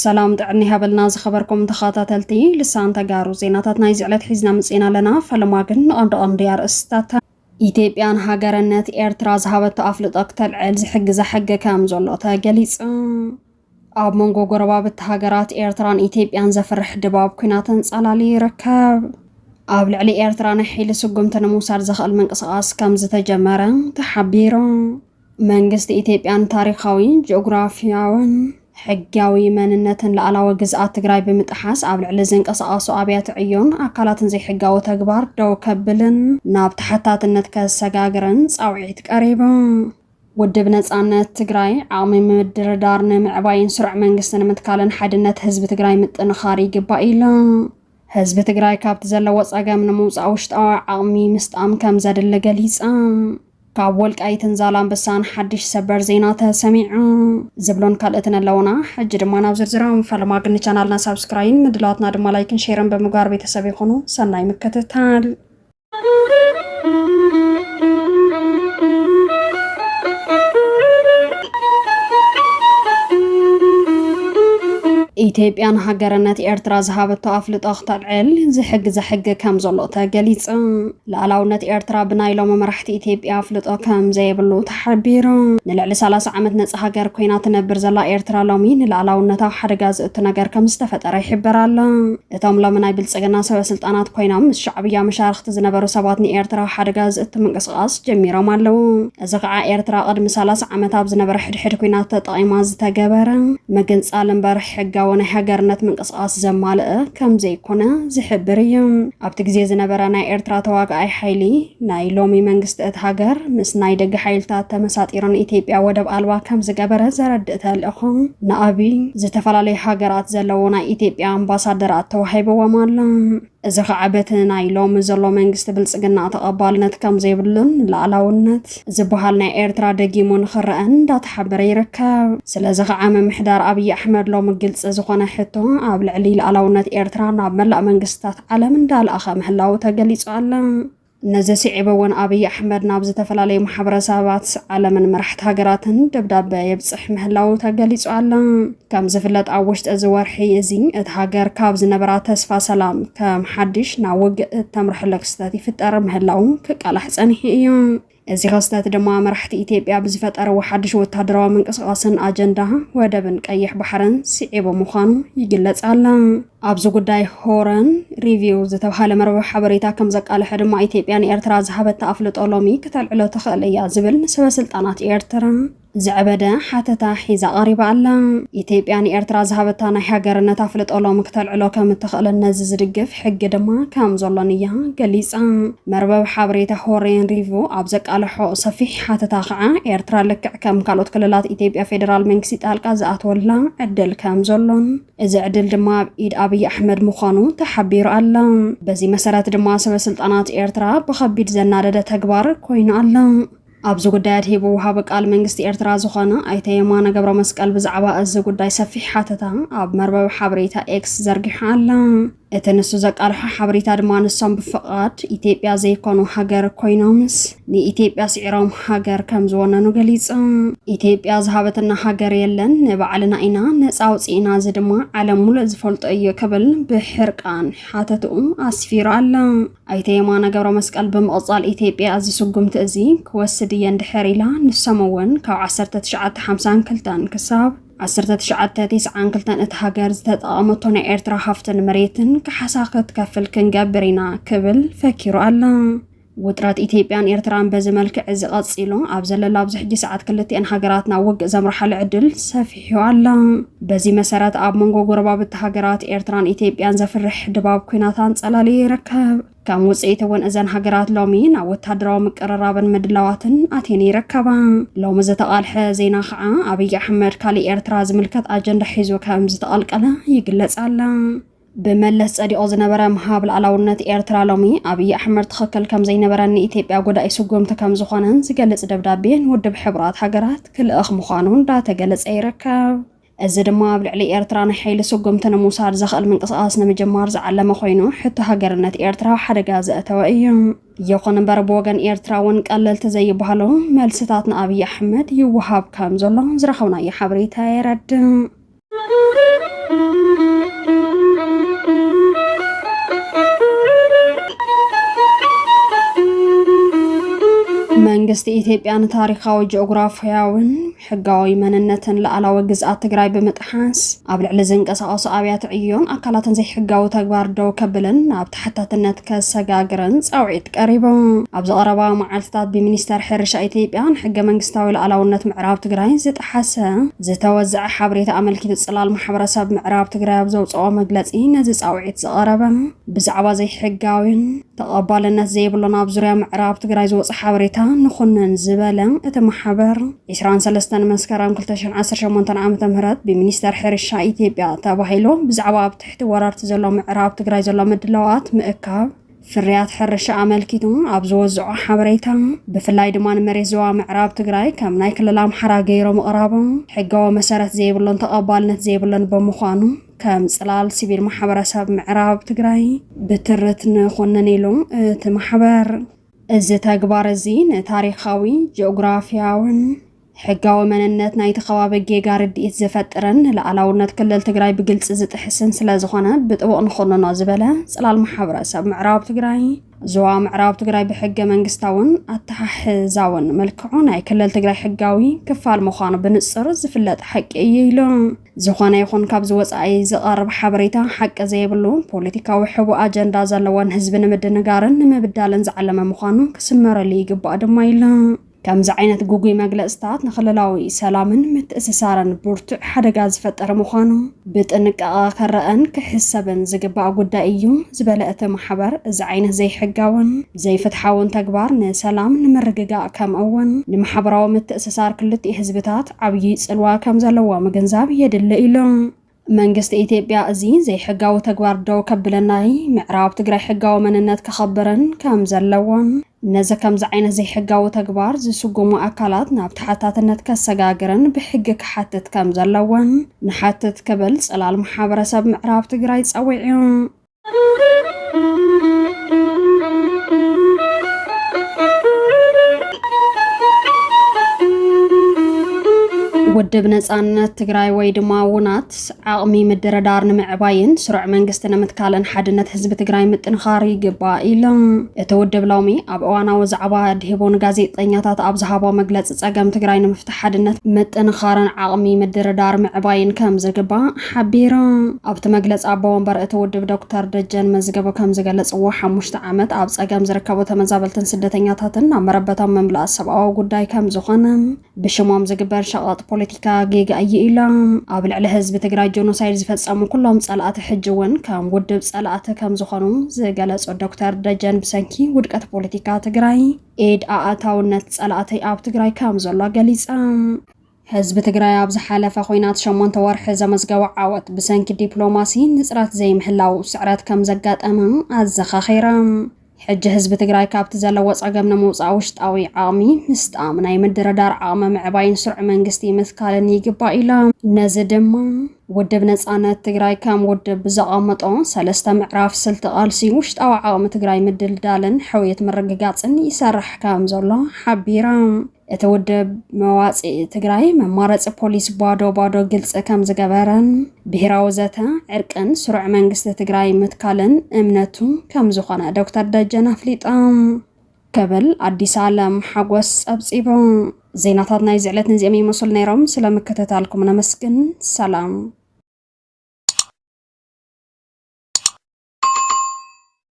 ሰላም ጥዕና ይሃበልና ዝኸበርኩም ተኸታተልቲ ልሳን ተጋሩ፣ ዜናታት ናይ ዝዕለት ሒዝና ምጽና ኣለና። ፈለማ ግን ንቐንዲ ቀንዲ ኣርእስታት። ኢትዮጵያ ንሃገርነት ኤርትራ ዝሃበቶ ኣፍልጦ ክተልዕል ዝሕግዛ ሕጊ ከም ዘሎ ተገሊጹ። ኣብ መንጎ ጎረባብቲ ሃገራት ኤርትራን ኢትዮጵያን ዘፍርሕ ድባብ ኲናት ተንጸላልዩ ይርከብ። ኣብ ልዕሊ ኤርትራ ናይ ሓይሊ ስጉምቲ ንምውሳድ ዘኽእል ምንቅስቓስ ከም ዝተጀመረ ተሓቢሩ። መንግስቲ ኢትዮጵያ ንታሪኻዊ፣ ጂኦግራፊያውን ሕጋዊ መንነትን ሉዓላዊ ግዝኣት ትግራይ ብምጥሓስ ኣብ ልዕሊ ዝንቀሳቐሱ ኣብያተ ዕዮን ኣካላትን ዘይሕጋዊ ተግባር ደው ከብልን ናብ ተሓታትነት ከሰጋግርን ጻውዒት ቀሪቡ። ውድብ ነጻነት ትግራይ፣ ዓቕሚ ምድርዳር ንምዕባይን ስሩዕ መንግስቲ ንምትካልን ሓድነት ህዝቢ ትግራይ ምጥንኻር ይግባእ ኢሉ። ህዝቢ ትግራይ ካብቲ ዘለዎ ጸገም ንምውጻእ ውሽጣዊ ዓቕሚ ምስጣም ከም ዘድሊ ገሊጻ። ካብ ወልቃይትን ዛላምበሳን ሓድሽ ሰበር ዜና ተሰሚዑ ዝብሎን ካልኦትን ኣለውና። ሕጂ ድማ ናብ ዝርዝሮም። ፈለማ ግን ቻናልና ሳብስክራይን፣ ምድላዋትና ድማ ላይክን ሼርን ብምግባር ቤተሰብ ይኹኑ። ሰናይ ምክትታል። ኢትዮጵያ ንሃገርነት ኤርትራ ዝሃበቶ ኣፍልጦ ክተልዕል ዝሕግዘ ሕጊ ከም ዘሎ ተገሊጹ። ሉዓላውነት ኤርትራ ብናይ ሎሚ መራሕቲ ኢትዮጵያ ኣፍልጦ ከም ዘይብሉ ተሓቢሩ። ንልዕሊ ሰላሳ ዓመት ነጻ ሃገር ኮይና ትነብር ዘላ ኤርትራ ሎሚ ንሉዓላውነታ ኣብ ሓደጋ ዘእቱ ነገር ከም ዝተፈጠረ ይሕበር ኣሎ። እቶም ሎሚ ናይ ብልጽግና ሰበ ስልጣናት ኮይኖም ምስ ሻዕብያ መሻርኽቲ ዝነበሩ ሰባት ንኤርትራ ኣብ ሓደጋ ዘእቱ ምንቅስቓስ ጀሚሮም ኣለዉ። እዚ ከዓ ኤርትራ ቅድሚ ሰላሳ ዓመት ኣብ ዝነበረ ሕድሕድ ኲናት ተጠቒማ ዝተገበረ ምግንጻል እምበር ሕጋዊ ናይ ሃገርነት ምንቅስቓስ ዘማልአ ከም ዘይኮነ ዝሕብር እዩ። ኣብቲ ግዜ ዝነበረ ናይ ኤርትራ ተዋጋኣይ ሓይሊ ናይ ሎሚ መንግስቲ እቲ ሃገር ምስ ናይ ደገ ሓይልታት ተመሳጢሩ ንኢትዮጵያ ወደብ ኣልባ ከም ዝገበረ ዘረድእ ተልእኾ ንኣብይ ዝተፈላለዩ ሃገራት ዘለዎ ናይ ኢትዮጵያ ኣምባሳደራት ተዋሂብዎም ኣሎ። እዚ ከዓ በቲ ናይ ሎሚ ዘሎ መንግስቲ ብልጽግና ተቐባልነት ከም ዘይብሉን ሉዓላውነት ዝበሃል ናይ ኤርትራ ደጊሙ ንኽረአ እንዳተሓበረ ይርከብ። ስለዚ ከዓ ምምሕዳር ኣብይ ኣሕመድ ሎሚ ግልፂ ዝኾነ ሕቶ ኣብ ልዕሊ ሉዓላውነት ኤርትራ ናብ መላእ መንግስታት ዓለም እንዳለኣኸ ምህላው ተገሊጹ ኣሎ። ነዚ ስዒቡ እውን ኣብይ ኣሕመድ ናብ ዝተፈላለዩ ማሕበረሰባት ዓለምን መራሕቲ ሃገራትን ደብዳበ የብፅሕ ምህላው ተገሊጹ ኣሎ። ከም ዝፍለጥ ኣብ ውሽጢ እዚ ወርሒ እዚ እቲ ሃገር ካብ ዝነበራ ተስፋ ሰላም ከም ሓድሽ ናብ ውግእ እተምርሐሉ ክስተት ይፍጠር ምህላው ክቃላሕ ጸኒሑ እዩ። እዚ ክስተት ድማ መራሕቲ ኢትዮጵያ ብዝፈጠርዎ ሓድሽ ወታደራዊ ምንቅስቓስን ኣጀንዳ ወደብን ቀይሕ ባሕርን ስዒቡ ምዃኑ ይግለጽ ኣሎ። ኣብዚ ጉዳይ ሆረን ሪቪው ዝተባሃለ መርበብ ሓበሬታ ከም ዘቃልሐ ድማ ኢትዮጵያ ንኤርትራ ዝሃበታ ኣፍልጦ ሎሚ ክተልዕሎ ትኽእል እያ ዝብል ንሰበ ስልጣናት ኤርትራ ዘዕበደ ሓተታ ሒዛ ቀሪባ ኣላ። ኢትዮጵያ ንኤርትራ ዝሃበታ ናይ ሃገርነት ኣፍልጦ ሎሚ ክተልዕሎ ከም እትኽእልን ነዚ ዝድግፍ ሕጊ ድማ ከም ዘሎን እያ ገሊጻ። መርበብ ሓበሬታ ሆሬን ሪቪው ኣብ ዘቃልሖ ሰፊሕ ሓተታ ከዓ ኤርትራ ልክዕ ከም ካልኦት ክልላት ኢትዮጵያ ፌደራል መንግስቲ ጣልቃ ዝኣትወላ ዕድል ከም ዘሎን እዚ ዕድል ድማ ኣብ ኢድ ኣብይ ኣሕመድ ምዃኑ ተሓቢሩ ኣሎ። በዚ መሰረት ድማ ሰበ ስልጣናት ኤርትራ ብኸቢድ ዘናደደ ተግባር ኮይኑ ኣሎ። ኣብዚ ጉዳይ ኣድሂቡ ወሃቢ ቃል መንግስቲ ኤርትራ ዝኾነ ኣይተ የማነ ገብረ መስቀል ብዛዕባ እዚ ጉዳይ ሰፊሕ ሓተታ ኣብ መርበብ ሓበሬታ ኤክስ ዘርጊሑ ኣሎ። እቲ ንሱ ዘቃልሖ ሓበሬታ ድማ ንሶም ብፍቓድ ኢትዮጵያ ዘይኮኑ ሃገር ኮይኖምስ ንኢትዮጵያ ስዒሮም ሃገር ከም ዝወነኑ ገሊጹ። ኢትዮጵያ ዝሃበትና ሃገር የለን፣ ንባዕልና ኢና ነጻ ኣውጺእና፣ እዚ ድማ ዓለም ሙሉእ ዝፈልጦ እዩ ክብል ብሕርቃን ሓተትኡ ኣስፊሩ ኣሎ። ኣይተ የማነ ገብረ መስቀል ብምቕጻል ኢትዮጵያ እዚ ስጉምቲ እዚ ክወስድ እየ እንድሕር ኢላ፣ ንሶም እውን ካብ ዓሰርተ ትሽዓተ ሓምሳን ክልተን ክሳብ ዓሰርተ ትሽዓተ ተስዓን ክልተን እቲ ሃገር ዝተጠቐመቶ ናይ ኤርትራ ሃፍትን መሬትን ካሕሳ ክትከፍል ክንገብር ኢና ክብል ፈኪሩ ኣሎ። ውጥረት ኢትዮጵያን ኤርትራን በዚ መልክዕ እዚ ቀጺሉ ኣብ ዘለላ ኣብዚ ሕጂ ሰዓት ክልቲኤን ሃገራት ናብ ውግእ ዘምርሓሉ ዕድል ሰፊሑ ኣሎ። በዚ መሰረት ኣብ መንጎ ጎረባብቲ ሃገራት ኤርትራን ኢትዮጵያን ዘፍርሕ ድባብ ኲናት ኣንጸላልዩ ይርከብ። ከም ውጽኢት እውን እዘን ሃገራት ሎሚ ናብ ወታደራዊ ምቅርራብን ምድላዋትን ኣትየን ይርከባ። ሎሚ ዝተቓልሐ ዜና ከዓ ኣብይ ኣሕመድ ካሊእ ኤርትራ ዝምልከት ኣጀንዳ ሒዙ ከም ዝተቐልቀለ ይግለጽ ኣሎ። ብመለስ ጸዲቑ ዝነበረ ምሃብ ሉዓላውነት ኤርትራ ሎሚ ኣብይ ኣሕመድ ትኽክል ከም ዘይነበረን ንኢትዮጵያ ጎዳኢ ስጉምቲ ከም ዝኾነን ዝገልጽ ደብዳቤ ንውድብ ሕቡራት ሃገራት ክልእኽ ምዃኑ እንዳተገለጸ ይርከብ። እዚ ድማ ኣብ ልዕሊ ኤርትራ ናይ ሓይሊ ስጉምቲ ንምውሳድ ዘኽእል ምንቅስቓስ ንምጅማር ዝዓለመ ኮይኑ፣ ሕቶ ሃገርነት ኤርትራ ኣብ ሓደጋ ዘእተወ እዩ። ይኹን እምበር ብወገን ኤርትራ እውን ቀለልቲ ዘይበሃሉ መልስታት ንኣብይ ኣሕመድ ይወሃብ ከም ዘሎ ዝረኸብናዮ ሓበሬታ የረድእ። መንግስቲ ኢትዮጵያ ንታሪኻዊ ጂኦግራፊያውን ሕጋዊ መንነትን ሉዓላዊ ግዝኣት ትግራይ ብምጥሓስ ኣብ ልዕሊ ዝንቀሳቐሱ ኣብያተ ዕዮን ኣካላትን ዘይሕጋዊ ተግባር ደው ከብልን ናብ ተሓታትነት ከሰጋግርን ጻውዒት ቀሪቡ። ኣብዚ ቀረባ መዓልትታት ብሚኒስተር ሕርሻ ኢትዮጵያ ንሕገ መንግስታዊ ሉዓላውነት ምዕራብ ትግራይ ዝጠሓሰ ዝተወዘዐ ሓበሬታ ኣመልኪቱ ጽላል ማሕበረሰብ ምዕራብ ትግራይ ኣብ ዘውፅኦ መግለፂ ነዚ ጻውዒት ዘቐረበ ብዛዕባ ዘይሕጋዊን ተቐባልነት ዘይብሉን ኣብ ዙርያ ምዕራብ ትግራይ ዝወፀ ሓበሬታ ንኹንን ዝበለ እቲ ማሕበር ዕስራን ሰለስተን መስከረም ክልተ ሽሕን ዓሰርተ ሸሞንተን ዓመተ ምህረት ብሚኒስተር ሕርሻ ኢትዮጵያ ተባሂሉ ብዛዕባ ኣብ ትሕቲ ወረርቲ ዘሎ ምዕራብ ትግራይ ዘሎ ምድላዋት ምእካብ ፍርያት ሕርሻ ኣመልኪቱ ኣብ ዝወዝዖ ሓበሬታ፣ ብፍላይ ድማ ንመሬት ዞባ ምዕራብ ትግራይ ከም ናይ ክልል ኣምሓራ ገይሩ ምቕራቡ ሕጋዊ መሰረት ዘይብሉን ተቐባልነት ዘይብሉን ብምዃኑ ከም ጽላል ሲቪል ማሕበረሰብ ምዕራብ ትግራይ ብትርት ንኹንን ኢሉ እቲ ማሕበር። እዚ ተግባር እዚ ንታሪኻዊ፣ ጂኦግራፊያውን ሕጋዊ መንነት ናይቲ ከባቢ ጌጋ ርድኢት ዝፈጥርን ንሉዓላውነት ክልል ትግራይ ብግልፂ ዝጥሕስን ስለ ዝኾነ ብጥቡቕ ንኹንኖ ዝበለ ጽላል ማሕበረሰብ ምዕራብ ትግራይ፣ ዞባ ምዕራብ ትግራይ ብሕገ መንግስታውን ኣተሓሕዛውን መልክዑ ናይ ክልል ትግራይ ሕጋዊ ክፋል ምዃኑ ብንፅር ዝፍለጥ ሓቂ እዩ ኢሉ። ዝኾነ ይኹን ካብዚ ወፃኢ ዝቐርብ ሓበሬታ ሓቂ ዘይብሉ ፖለቲካዊ ሕቡእ ኣጀንዳ ዘለዎን ህዝቢ ንምድንጋርን ንምብዳልን ዝዓለመ ምዃኑ ክስመረሉ ይግባእ ድማ ኢሉ። ከምዚ ዓይነት ግጉይ መግለፅታት ንክልላዊ ሰላምን ምትእስሳርን ብርቱዕ ሓደጋ ዝፈጥር ምዃኑ ብጥንቃቐ ክረኣን ክሕሰብን ዝግባእ ጉዳይ እዩ ዝበለ እቲ ማሕበር፣ እዚ ዓይነት ዘይሕጋውን ዘይፍትሓውን ተግባር ንሰላም ንምርግጋእ ከምኡ እውን ንማሕበራዊ ምትእስሳር ክልቲኡ ህዝብታት ዓብዪ ጽልዋ ከም ዘለዎ ምግንዛብ የድሊ ኢሉ። መንግስቲ ኢትዮጵያ እዚ ዘይሕጋዊ ተግባር ደው ከብልን ናይ ምዕራብ ትግራይ ሕጋዊ መንነት ከኸብርን ከም ዘለዎን ነዚ ከምዚ ዓይነት ዘይሕጋዊ ተግባር ዝስጉሙ ኣካላት ናብ ተሓታትነት ከሰጋግርን ብሕጊ ክሓትት ከም ዘለዎን ንሓትት ክብል ጽላል ማሕበረሰብ ምዕራብ ትግራይ ጸዊዑ። ውድብ ነጻነት ትግራይ ወይ ድማ ውናት ዓቕሚ ምድርዳር ንምዕባይን ስሩዕ መንግስቲ ንምትካልን ሓድነት ህዝቢ ትግራይ ምጥንኻር ይግባእ ኢሎም። እቲ ውድብ ሎሚ ኣብ እዋናዊ ዛዕባ ድሂቡ ንጋዜጠኛታት ኣብ ዝሃቦ መግለፂ ጸገም ትግራይ ንምፍታሕ ሓድነት ምጥንኻርን ዓቕሚ ምድርዳር ምዕባይን ከም ዝግባእ ሓቢሩ። ኣብቲ መግለፂ ኣቦ ወንበር እቲ ውድብ ዶክተር ደጀን መዝገቡ ከም ዝገለፅዎ ሓሙሽተ ዓመት ኣብ ጸገም ዝርከቡ ተመዛበልትን ስደተኛታትን ናብ መረበቶም ምምላስ ሰብኣዊ ጉዳይ ከም ዝኾነ ብሽሞም ዝግበር ሸቐጥ ፖለቲካ ጌጋ እዩ ኢሎም። ኣብ ልዕሊ ህዝቢ ትግራይ ጀኖሳይድ ዝፈጸሙ ኩሎም ጸላእቲ ሕጂ እውን ከም ውድብ ጸላእቲ ከም ዝኾኑ ዝገለጹ ዶክተር ደጀን ብሰንኪ ውድቀት ፖለቲካ ትግራይ ኢድ ኣእታውነት ጸላእቲ ኣብ ትግራይ ከም ዘሎ ገሊጾም። ህዝቢ ትግራይ ኣብ ዝሓለፈ ኹናት ሸሞንተ ወርሒ ዘመዝገቦ ዓወት ብሰንኪ ዲፕሎማሲ ንጽረት ዘይምህላው ስዕረት ከም ዘጋጠመ ኣዘኻኺሮም። ሕጂ ህዝቢ ትግራይ ካብቲ ዘለዎ ጸገም ንምውጻእ ውሽጣዊ ዓቕሚ ምስጣም፣ ናይ ምድርዳር ዓቕሚ ምዕባይን ስሩዕ መንግስቲ ምትካልን ይግባእ ኢሎም። ነዚ ድማ ውድብ ነጻነት ትግራይ ከም ውድብ ብዘቐመጦ ሰለስተ ምዕራፍ ስልቲ ቃልሲ ውሽጣዊ ዓቕሚ ትግራይ ምድልዳልን ሕውየት ምርግጋጽን ይሰርሕ ከም ዘሎ ሓቢሮም። እቲ ውድብ መዋጽኢ ትግራይ መማረፂ ፖሊስ ባዶ ባዶ ግልፂ ከም ዝገበረን ብሄራዊ ዘተ ዕርቅን ስሩዕ መንግስቲ ትግራይ ምትካልን እምነቱ ከም ዝኾነ ዶክተር ደጀን ኣፍሊጦም ክብል ኣዲስ ኣለም ሓጎስ ጸብጺቡ። ዜናታት ናይዚ ዕለት ነዚኦም ይመስሉ ነይሮም። ስለ ምክትታልኩም ነመስግን። ሰላም።